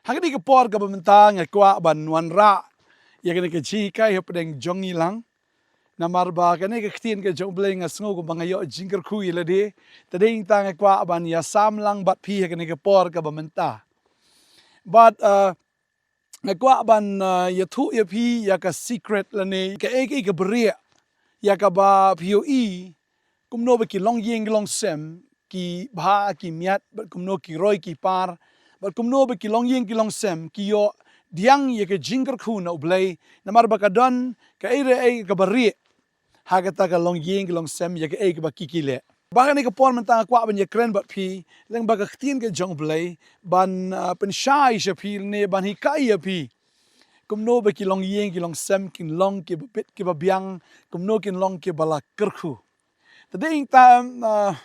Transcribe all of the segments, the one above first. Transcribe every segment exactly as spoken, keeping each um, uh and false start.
Ha kane ka por kaba mynta nga kwah ban wanrah ïa kane ka jinghikai hapdeng jong ngi lang. Namar ba kane ka ktien ka jong U Blei nga sngew kumba nga ïoh jingkyrkhu ïa lade. Te dei nangta nga kwah ban ïasam lang bad phi ha kane ka por kaba mynta. Bad, uh, nga kwah ban, uh, ïathuh ïa phi ïa ka secret lane kaei kaei kaba rieh ïa kaba phi ïohi kumno ba ki longïing ki longsem ki bha ki miat, bad kumno ki roi ki par, bad kumno ba ki longïing ki longsem ki ïoh pdiang ïa ka jingkyrkhu na U Blei, namar ba ka don kaei re ei kaba rieh ha kata ka longïing ki longsem ïa kaei kaba ki ki leh. Ba kane ka por mynta nga kwah ban ïakren bad phi lyngba ka ktien ka jong U Blei, ban, ah, pynshai sha phi ne ban hikai ïa phi kumno ba ki longïing ki longsem kin long kiba bit kiba biang, kumno kin long kiba la kyrkhu. Te dei nangta, ah,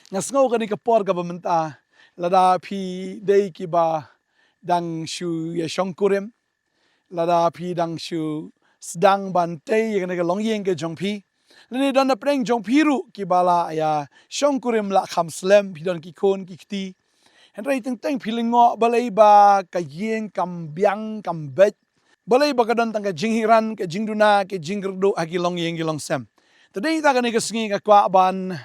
nga sngew kane ka por kaba mynta, lada phi dei kiba dang shu ïa shongkurim, lada phi dang shu sdang ban tei ïa kane ka longïing ka jong phi, lane don hapdeng jong phi ruh kiba la ïa shongkurim la kham slem, phi don ki khun ki kti. Hynrei teng teng phi lyngngoh balei ba ka ïing kam biang kam beit, balei ba ka don tang ka jinghiran, ka jingduna, ka jingkyrduh ha ki longïing ki longsem. Te dei nangta kane ka sngi nga kwah ban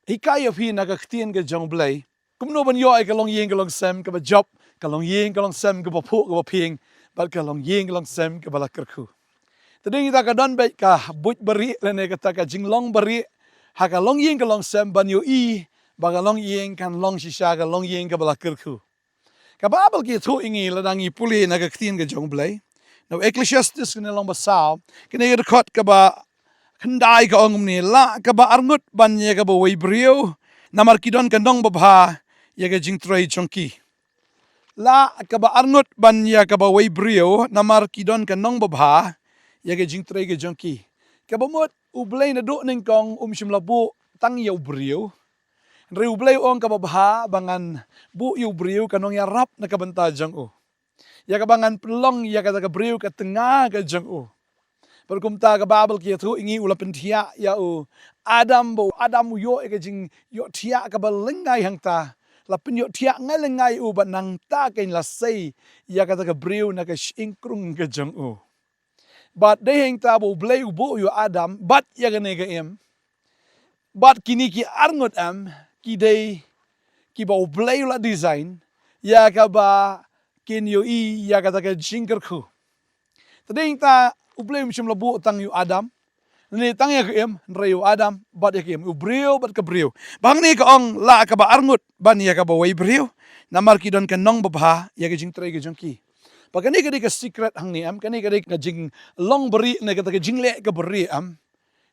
hikai ïa phi na ka ktien ka jong U Blei kumno ban ïoh ïa ka longïing ka longsem kaba jop, ka longïing ka longsem kaba phuh kaba phieng, bad ka longïing ka longsem kaba la kyrkhu. Te dei nangta ka don beit ka buit barieh lane kata ka jinglong barieh ha ka longïing ka longsem ban ïohi ba ka longïing kan long shisha ka longïing kaba la kyrkhu. Ka Baibl ka ïathuh ïa ngi lada ngi pule na ka ktien ka jong U Blei, na u Ecclesiastes kane lynnong ba saw, kane ka dkhot kaba khyndai ka ong kumne: Lah kaba arngut ban ïa kaba wei briew, namar ki don ka nong babha ïa ka jingtrei jong ki. Lah kaba arngut ban ïa kaba wei briew, namar ki don ka nong babha ïa ka jingtrei ka jong ki. Kaba mut U Blei naduh nyngkong um shym la buh tang ïa u briew. Hynrei U Blei u ong kaba bha ba ngan buh ïa u briew ka nongïarap na ka bynta jong u, ïa kaba ngan pynlong ïa kata ka briew ka tnga ka jong u. Bad kumta ka Baibl ka ïathuh ïa ngi u la pynthiah ïa u Adam, ba u Adam u ïoh ïa ka jingïohthiah kaba lyngngai hangta. La pynïohthiah ngai lyngngai u bad nangta kan la sei ïa kata ka briew na ka shyieng krung ka jong u. Bad dei hangta ba U Blei u buh ïa u Adam bad ïa kane ka im. Bad kine ki arngut em ki dei kiba U Blei u la design ïa kaba kin ïohi ïa kata ka jingkyrkhu. Te dei hangta U Blei um shym la buh tang ïa u Adam, ne tang ïa ka im, hynrei ïa u Adam bad ïa ka im, u briew bad ka briew. Ba hangne ka ong lah kaba arngut ban ïa kaba wei briew, namar ki don ka nong babha ïa ka jingtrei ka jong ki. Ba kane ka dei ka secret hangne em, kane ka dei ka jinglong barieh ne kata ka jingleh kaba rieh em.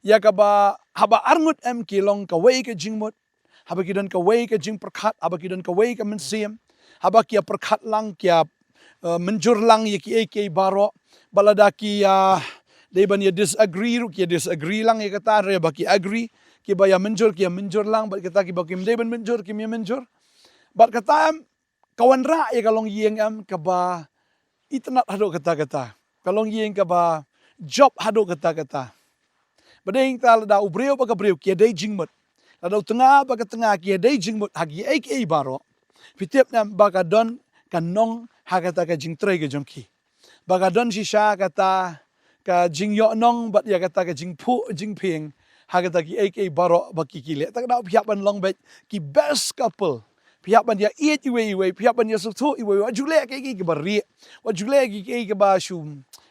Ïa kaba haba arngut em ki long kawei ka jingmut, haba ki don kawei ka jingpyrkhat, haba ki don kawei ka mynsiem, haba ki ïa pyrkhat lang, ki ïa, eh, mynjur lang ïa kiei kiei baroh. Bad lada ki ïa dei ban ïa disagree ruh ki ïa disagree lang ïa kata, hynrei ba ki agree, kiba ïa mynjur ki ïa mynjur lang, bad kita kiba kim dei ban mynjur kim ïa mynjur. Bad kata em ka wanrah ïa ka longïing em kaba itynnad haduh katta katta, ka longïing kaba jop haduh katta katta. Ba dei hangta lada u briew bad ka briew ki ïa dei jingmut, lada u tnga bad ka tnga ki ïa dei jingmut ha kiei kiei baroh, phi tip ne em ba ka don ka nong ha kata ka jingtrei ka jong ki. Ba ka don shisha kata ka jingïohnong bad ïa kata ka jingphuh jingphieng ha kata kiei kiei baroh ba ki ki leh. Te ka daw phi hap ban long beit ki best couple. Phi hap ban ïa ïeit iwei iwei, phi hap ban ïa sngewthuh iwei, wat ju leh kiei kiei kiba rieh, wat ju leh kiei kiei kiba shu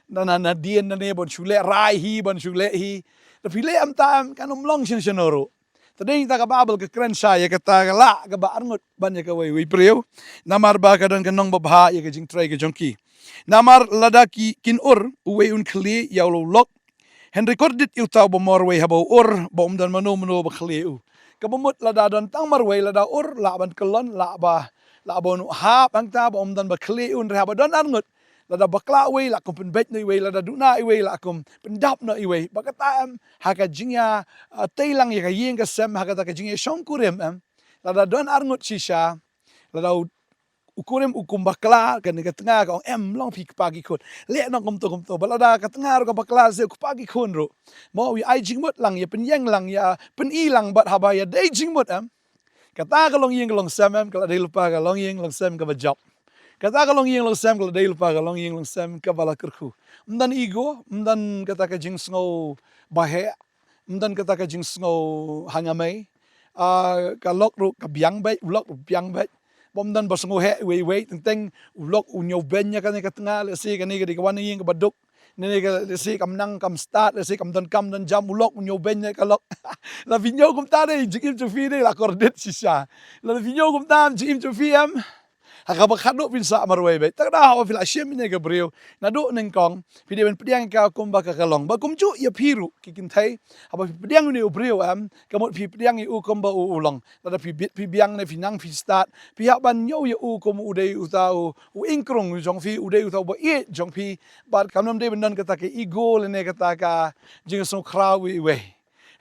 na na na dien na ne, ban shu leh rai hi, ban shu leh hi. Te phi leh em ta em kan ym long shen shen ruh. Te dei hangta ka Baibl ka kren shai ïa kata ka lah kaba arngut ban ïa kawei wei briew, namar ba ka don ka nong babha ïa ka jingtrei ka jong ki. Namar lada ki kin ur, uwei un khlieh ïa u lok, hynrei kordit ïa uta uba marwei haba u ur, ba um don mano mano ba khlieh ïa u. Kaba mut lada don tang marwei, lada ur lah ban kyllon, lah ba, lah ba un hap hangta ba um don ba khlieh ïa u, hynrei haba don arngut, lada bakla uwei lah kum pynbeit noh iwei, lada duna iwei lah kum pyndap noh iwei. Ba kata em ha ka jingïa, ah, tei lang ïa ka ïing ka sem, ha kata ka jingïa shongkurim em, lada don arngut shisha, lada u, u kurim u kum bakla, kane ka tnga ka ong em, long phi kpa ki khun, leh noh kumto kumto. Bad lada ka tnga ruh ka bakla, se u kpa ki khun ruh, mo, u ïa ai jingmut lang, ïa pynïeng lang, ïa pyni lang. Bad haba ïa dei jingmut em, kata ka longïing ka longsem em ka la dei lypa ka longïing longsem kaba jop. Kata ka longïing longsem ka la dei lypa ka longïing longsem kaba la kyrkhu. Ym don ego, ym don kata ka jingsngew baheh, ym don kata ka jingsngew hangamei. Ah, ka lok ruh ka biang beit, u lok ruh biang beit. Bym don ba sngew heh iwei iwei, teng teng u lok u ñiewbeiñ ïa kane ka tnga, lehse kane ka dei ka wan ïing kaba duk. Kane ka lehse kam nang kam stad, lehse kam don kam don jam, u lok u ñiewbeiñ ïa ka lok. La phi ñiew kumta dei, jingim jong phi dei la kordit shisha. La phi ñiew kumta jingim jong phi em. Ha kaba khatduh phin sah marwei beit. Te kata haba phi la shim ïa ka briew naduh nyngkong, phi dei ban pdiang ïa ka kumba ka ka long. Bad kumjuh ïa phi ruh ki kynthei, haba phi pdiang ïa une u briew em, ka mut phi pdiang ïa u kumba u u long. Lada phi bit phi biang ne phi nang phi stad, phi hap ban ñiew ïa u kum u dei uta u u ingkrung jong phi, u dei uta uba ïeit jong phi. Bad kam dei ban don kata ka ego lane kata ka jingsngewkhraw iwei iwei.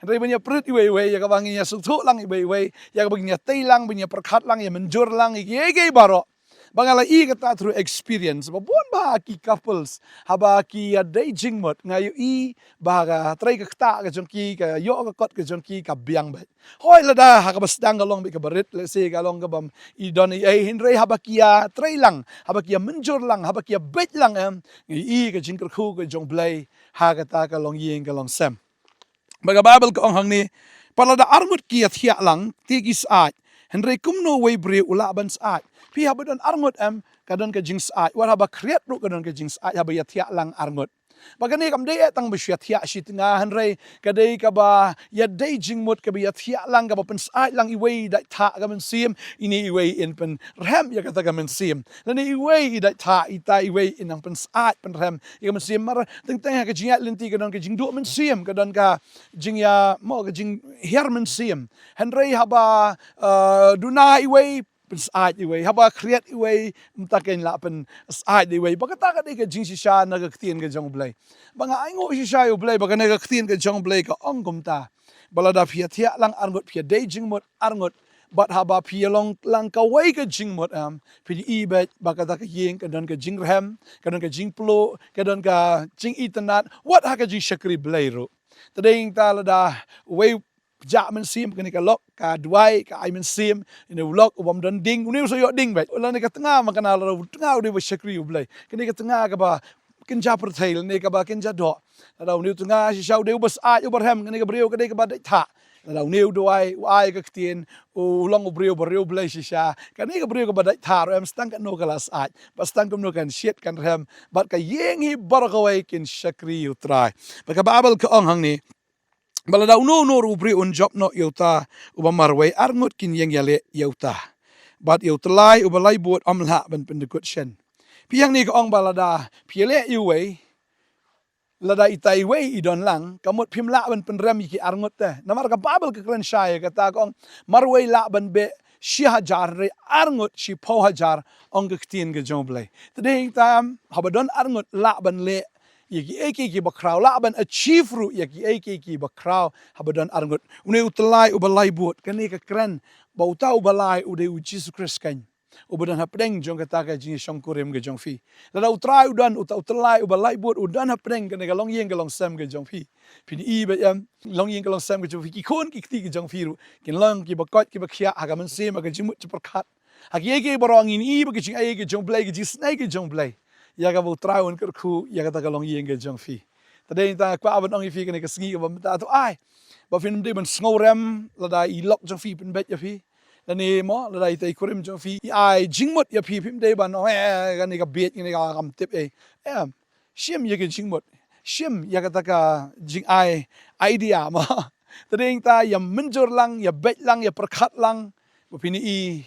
Hynrei ban ïa pyrkhat iwei iwei ïa kaba ngin ïa sngewthuh lang iwei iwei, ïa kaba ngin ïa tei lang, ban ïa pyrkhat lang, ïa mynjur lang ïa kiei kiei baroh. Ba nga la ïohi kata through experience, ba bun ba ki couples, haba ki ïadei jingmut, nga ïohi ba ka trei ka ktah ka jong ki, ka ïoh ka kot ka jong ki ka biang beit. Hooid, lada ha kaba sdang ka long beit kaba rit, lehse ka long kaba ym i don ei ei, hynrei haba ki ïatrei lang, haba ki ïamynjur lang, haba ki ïabeit lang em, nga ïohi ka jingkyrkhu ka jong U Blei ha kata ka longïing ka longsem. Ba ka Baibl ka ong hangne, pat lada arngut ki ïathiah lang, te ki syaid. Hynrei kumno uwei u briew u lah ban syaid? Phi, haba don arngut em, ka don ka jingsyaid. Wat haba khriat ruh ka don ka jingsyaid, haba ïathiah lang arngut. Ba kane kam dei eh tang ba shu ïathiah shi tnga, hynrei ka dei kaba ïadei jingmut, kaba ïathiah lang, kaba pynsyaid lang iwei i dait thah ka mynsiem, ine iwei in pynrhem ïa kata ka mynsiem. Lane iwei i dait thah, ita iwei in nang pynsyaid pynrhem ïa ka mynsiem. Mar teng teng ha ka jingïaid lynti ka don ka jingduh mynsiem, ka don ka jingïa, mo, ka jinghiar mynsiem. Hynrei haba, eh, duna iwei, pynsyaid iwei, haba khriat iwei, mynta kein lah pynsyaid iwei. Ba kata ka dei ka jingshisha na ka ktien ka jong U Blei. Ba nga ainguh shisha ïa U Blei, ba kane ka ktien ka jong U Blei ka ong kumta. Ba lada phi ïathiah lang arngut, phi ïadei jingmut arngut, bad haba phi ïalong lang kawei ka jingmut em, phin i beit ba kata ka ïing ka don ka jingrhem, ka don ka jingpluh, ka don ka jingitynnad, wat ha ka jingshakri Blei ruh. Te dei ta lada uwei u jah mynsiem, kane ka lok ka duwai, ka ai mynsiem, une u lok u bym don ding, une u sa ïoh ding beit. Lane ka tnga, ma kane lada u tnga u dei uba shakri U Blei, kane ka tnga kaba kynja pyrthei, lane kaba kynja doh. Lada une u tnga shisha u dei uba syaid, uba rhem, kane ka briew ka dei kaba dait thah. Lada une u duwai, u ai ka ktien, u long u briew ba riewblei shisha, kane ka briew kaba dait thah ruh em, sa tang katno ka la syaid, bad sa tang kumno kan shit kan rhem, bad ka ïing hi baroh kawei kin shakri ïa U Trai. Bad ka Baibl ka ong hangne, ba lada uno uno ruh u briew un jop noh ïa uta uba marwei, arngut kin ïeng ïaleh ïa uta. Bad ïa u tyllai uba laibud ym lah ban pyndykut shen. Phi, hangne ka ong ba lada phi ïaleh ïa uwei, lada ita iwei i don lang, ka mut phim lah ban pynrem ïa ki arngut te. Namar ka Baibl ka kren shai ïa kata, ka ong, marwei lah ban beh shi hajar, hynrei arngut shiphew hajar, ong ka ktien ka jong U Blei. Te dei ta em, haba don arngut lah ban leh ïa kiei kiei kiba khraw, lah ban achieve ruh ïa kiei kiei kiba khraw haba don arngut. Une u tyllai uba laibud, kane ka kren ba uta uba lai u dei U Jisu Khrist keiñ, uba don hapdeng jong kata ka jingïashongkurim ka jong phi. Lada U Trai u don, uta u tyllai uba laibud u don hapdeng kane ka longïing ka longsem ka jong phi, phin i beit em, longïing ka longsem ka jong phi, ki khun ki kti ka jong phi ruh kin long kiba koit kiba khiah ha ka mynsiem, ha ka jingmut jingpyrkhat. Ha kiei kiei baroh ngin i ba ka jingai ka jong U Blei, ka jingisynei ka jong U Blei, ïa kaba U Trai un kyrkhu ïa kata ka longïing ka jong phi. Te dei ta nga kwah ban ong ïa phi kane ka sngi kaba mynta, to ai ba phim dei ban sngewrem lada i lok jong phi i pynbeit ïa phi, lane, mo, lada ita i kurim jong phi i ai jingmut ïa phi, phim dei ban ong, eh, kane ka bieit, kane ka kam tip, eh. Em, shim ïa ka jingmut, shim ïa kata ka jingai idea, mo. Te dei ta ïamynjur lang, ïabeit lang, ïapyrkhat lang, ba phin i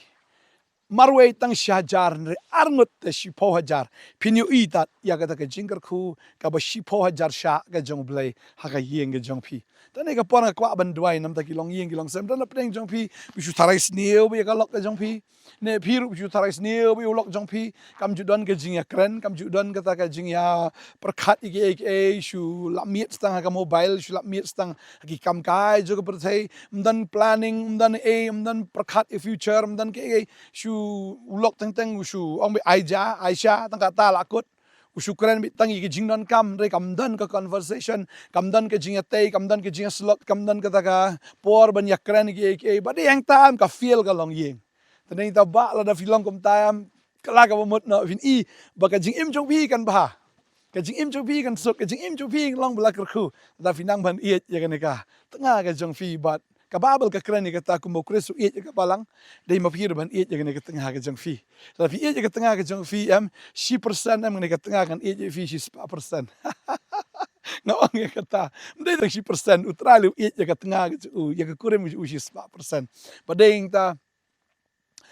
marwei tang shi hajar, hynrei arngut te shiphew hajar. Phin ïohi tad ïa kata ka jingkyrkhu kaba shiphew hajar shah ka jong U Blei ha ka ïing ka jong phi. Te kane ka por nga kwah ban duwai namar ki longïing ki longsem, don hapdeng jong phi ba shu tharai sniew beit ïa ka lok ka jong phi, ne phi ruh ba shu tharai sniew beit ïa u lok jong phi. Kam ju don ka jingïakren, kam ju don kata ka jingïapyrkhat ïa kiei kiei, shu lap miet tang ha ka mobile, shu lap miet tang ha ki kam kai jong ka pyrthei. Ym don planning, ym don ei, ym don pyrkhat ïa future, ym don kiei kiei. Shu, u lok teng teng u shu ong beit ai ja, ai sha, tang kata la kut. U shu kren beit tang ïa ki jingdonkam, hynrei kam don ka conversation, kam don ka jingïatei, kam don ka jingïasyllok, kam don kata ka por ban ïakren kiei kiei. Ba dei hangta em ka fail ka longïing. Te dei ta ba lada phi long kumta em, Kylla kaba mut noh, phin i ba ka jingim jong phi kan bha. Ka jingim jong phi kan suk, ka jingim jong phi kan long ba la kyrkhu. Lada phi nang ban ïeit ïa kane ka tnga ka jong phi bad ka Baibl ka kren ïa kata kumba u Khrist u ïeit ïa ka balang. Dei ma phi ruh ban ïeit ïa kane ka tnga ka jong phi. Lada phi ïeit ïa ka tnga ka jong phi em, shi persen em, kane ka tnga kan ïeit ïa phi shi spah persen. Nga ong ïa kata. Ym dei tang shi persen, u Trai leh u ïeit ïa ka tnga ka jong u, ïa ka kurim ka jong u shi spah persen. Ba dei ïa kata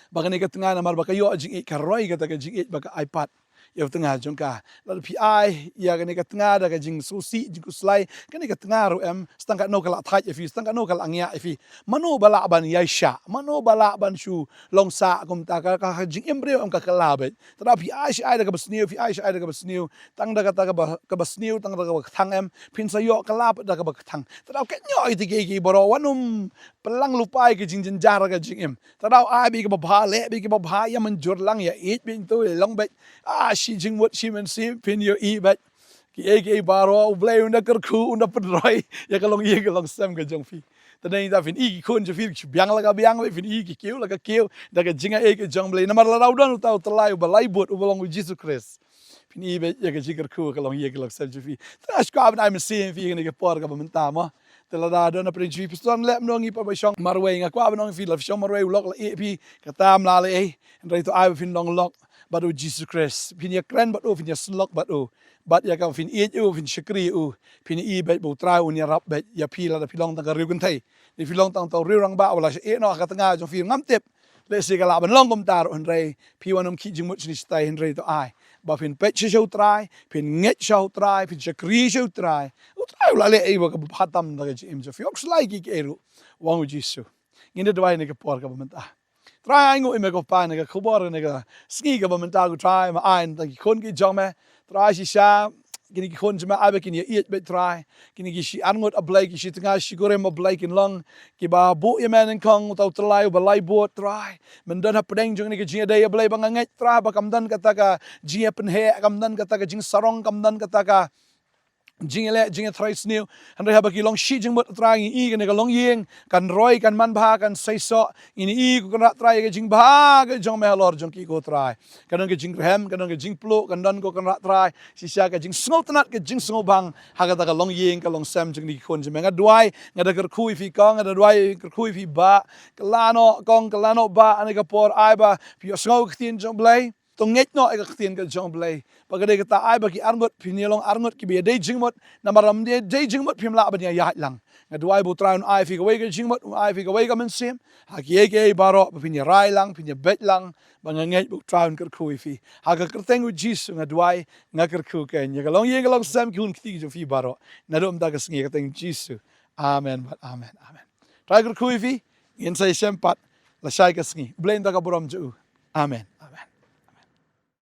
ba kane ka tnga namar ba ka ïoh jingïeit, ka roi kata ka jingïeit ba ka ai pat ïa u tnga jong ka. Lada phi ai ïa kane ka tnga da ka jingsngewsih, jingkhuslai, kane ka tnga ruh em, sa tang katno ka la thait ïa phi, sa tang katno ka la ngiah ïa phi. Mano ba lah ban ïaishah, mano ba lah ban shu long sah kumta, ka, ka jingim briew em ka kylla beit. Te lada phi ai shi ai da kaba sniew, phi ai shi ai da kaba sniew, tang da kata kaba, kaba sniew, tang da kaba kthang em, phin sa ïoh kylla pat da kaba kthang. Te lada ka ñiuh ïa kito kiei kiei baroh, wat nym pynlang lypa ïa ka jingjynjar ka jingim. Te lada ai beit kaba bha, leh beit kaba bha, ïa mynjur lang, ïa ïeit beit to, ïa long beit. Ah, shi jingmut shi mynsiem, phin ïohi beit. Kiei kiei baroh, U Blei un da kyrkhu, un da pynroi ïa ka longïing ka longsem ka jong phi. Te dei nangta phin i ki khun jong phi ki shu biang la ka biang, phin i ki kiew la ka kiew da ka jingaiei ka jong U Blei. Namar lada u don uta u tyllai uba laibud uba long U Jisu Khrist, phin i beit ïa ka jingkyrkhu ka longïing ka longsem jong phi. Te nga shu kwah ban ai mynsiem ïa phi ha kane ka por kaba mynta mo. Te lada don na pdeng jong phi, pastor, leh kumno ngi pat ba shong marwei? Nga kwah ban ong ïa phi, lada phi shong marwei u lok la ïeh ïa phi, kata ym lah leh ei. Hynrei to ai ba phin long lok bad U Jisu Khrist, phin ïakren bad u, phin ïasyllok bad u, bad ïa kaba phin ïeit ïa u, phin shakri ïa u, phin i beit ba U Trai un ïarap beit ïa phi lada phi long tang ka riew kynthei. Lada phi long tang uta u riew rangbah uba la shah ïeh noh ha ka tnga jong phi, ngam tip. Lehse ka lah ban long kumta ruh, hynrei phi wat nym khih jingmut shane shatai, hynrei to ai ba phin peit sha, sha U Trai, phin ngeit sha U Trai, phin shakri sha U Trai. U Trai u la leh ei ba kaba bha tam da ka jingim jong phi. Wat khuslai kiei kiei ruh, ong U Jisu. Ngin da duwai ha kane ka por kaba mynta. Trai, ai nguh ïa me ko Pa ha kane ka khubor, ha kane ka sngi kaba mynta ko Trai, ma ai tang ki khun ki jong me. Trai, shisha kine ki khun jong me ai ba kin ïaieit beit Trai. Kine ki shi arngut, A Blei, ki shi tnga shi kurim, A Blei, kin long kiba buh ïa me nyngkong, uta u tyllai uba laibud Trai. Men don hapdeng jong kane ka jingïadei, A Blei, ba nga ngeit Trai ba kam don kata ka jingïapynheh, kam don kata ka jingsarong, kam don kata ka jingïaleh, jingïathrei sniew. Hynrei haba ki long shi jingmut Trai, ngi i kane ka longïing kan roi, kan manbha, kan seisoh. Ngi i ko Kynrad Trai ïa ka jingbha ka jong me halor jong ki ko Trai. Kan don ka jingrhem, kan don ka jingpluh, kan don ko Kynrad Trai, shisha ka jingsngewtynnad, ka jingsngewbang ha kata ka longïing ka longsem jong kine ki khun jong me. Nga duwai, nga da kyrkhu ïa phi ko, nga da duwai kyrkhu ïa phi Bah. Kylla noh kong, kylla noh Bah, ha kane ka por ai ba phi ïohsngew ka ktien jong U Blei. To ngeit noh ïa ka ktien ka jong U Blei. Ba ka dei kata ai ba ki arngut phin ïa long arngut kiba ïadei jingmut, namar lada ym dei, dei jingmut phim lah ban ïaid lang. Nga duwai ba U Trai un ai phi kawei ka jingmut, un ai phi kawei ka mynsiem ha kiei kiei baroh, ba phin ïarai lang, phin ïabeit lang. Ba nga ngeit ba U Trai un kyrkhu ïa phi. Ha ka kyrteng U Jisu nga duwai, nga kyrkhu keiñ. Ïa ka longïing ka longsem ki khun ki kti ki jong phi baroh, naduh mynta ka sngi, ha ka kyrteng U Jisu. Amen bad amen, amen. Trai kyrkhu ïa phi. Ngin sa ïashem pat lashai ka sngi. U Blei un da ka burom jong u. Amen.